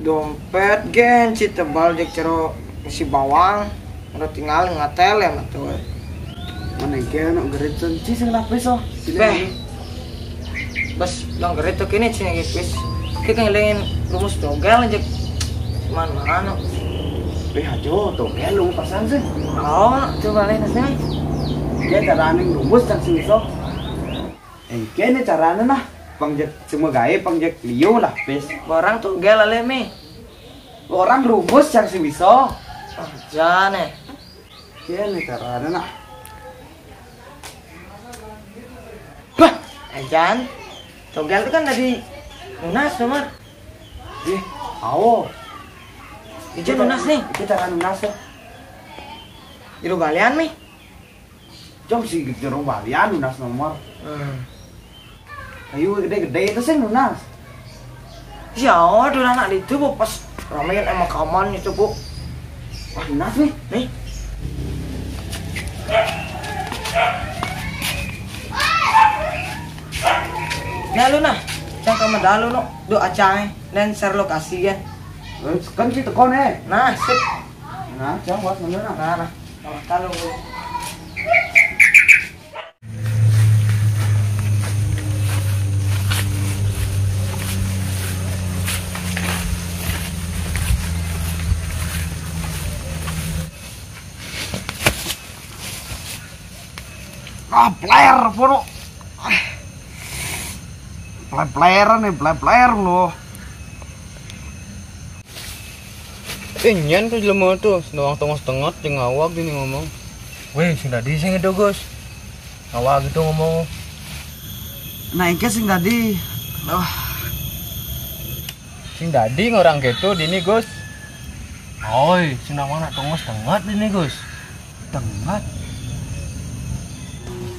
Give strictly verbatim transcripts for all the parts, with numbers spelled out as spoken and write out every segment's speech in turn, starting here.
Dompét gén ci tebal, jak cero isi bawang, udah tinggal ngatel ya mah tuh. Mana gén no gerit tuh, ci sing lapis oh. Sini. Beh. Bas, dong gerit tuh kini cing lagi pis. Kita ngelengin rumus togel aja. Mana mana. Beh aja togel lu pasan sih. Oh, coba lihat sih. Dia cara ning rumus cang sing iso. Engke ne carane nah, pangjek semua gawe pangjek liu lah pis. Barang togel ale mi. Orang rumus cang sing iso. Jane. Kene carane nah. Bah, ajan. Togel itu kan tadi nunas nomor. Ih, awo. Itu nunas nih. Itu cara nunas tuh. Iru balian mi. Jong si jero balian nunas nomor. Hmm. Ayo gede-gede itu sih nunas. Ya, aduh anak itu bu pas ramean emang kaman itu bu. Wah, nunas nih. Nih. Ya lu nah, cang kamu dalu no, do acai dan share lokasi ya. Kan kita kone. Nah, sip. Nah, cang was mana nah. Nah, nah. Kalau tahu. Ah, player, puro. Player, player nih, player, player loh. Eh, nyen tuh jelema tuh, doang tengos-tengot jeung awak gini ngomong. Weh, sing tadi sing itu, Gus. Awak gitu ngomong. Nah, engke sing tadi. Wah. Sing tadi ngorang gitu dini, Gus. Oi, sing mana tengos-tengot dini, Gus. Tengot.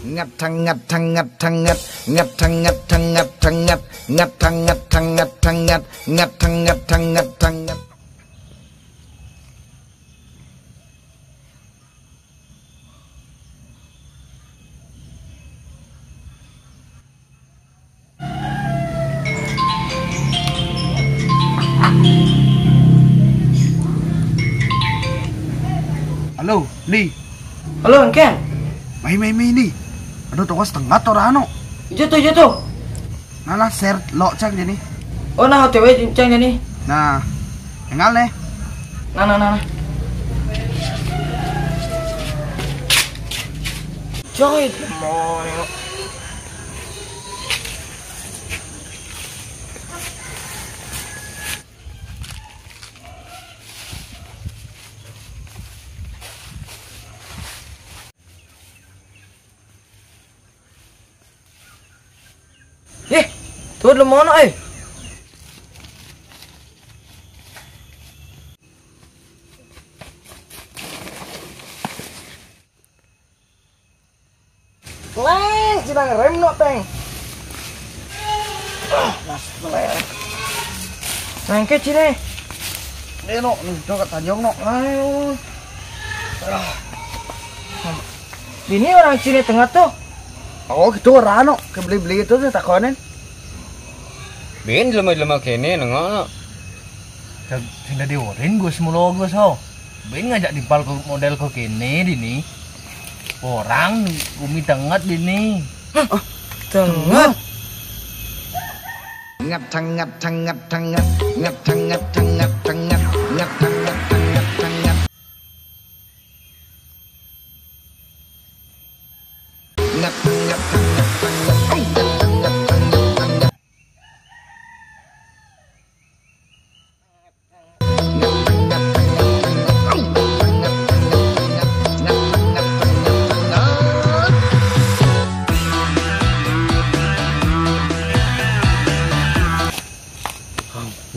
Ngat tenget tenget tenget, ngat tenget tenget tenget, ngat tenget tenget tenget, ngat tenget tenget tenget. Halo, Li. Halo, Engken. Mai, mai, mai, Li. Aduh, toko setengah to rano. Ijo tuh, ijo tuh. Nah, nah, share lo cang jani. Oh, nah, O T W cang jani. Nah, engal nih. Nah, nah, nah, nah. Coy, mau nengok. Eh, tuh lu mono eh. Leng, cenah ngerem no, Teng. Ah, nas, leng. Nangke cine. Eh, no, nih, coba tajong, no. Ayo. Ah. Ini orang cine tengah tuh. Oh, gitu, rano. Kebeli-beli itu tuh takonin. Bin jelema-jelema kene nengok. Sing dadi orin Gus mulo Gus ho. Bin ngajak timpal ke model ke kene dini. Orang bumi tenget dini. Hah? Tenget. Ngat tenget tenget tenget, ngat tenget tenget tenget, ngat tenget tenget tenget.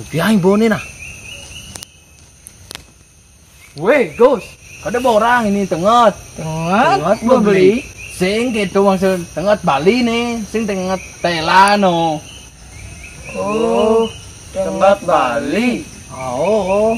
Piye bone nah? Weh, Gus, kada borang ini tenget. Tenget, tenget bebeli. Sing gitu maksud tenget Bali nih, sing tenget Thailand no. Oh, tenget Bali. Oh.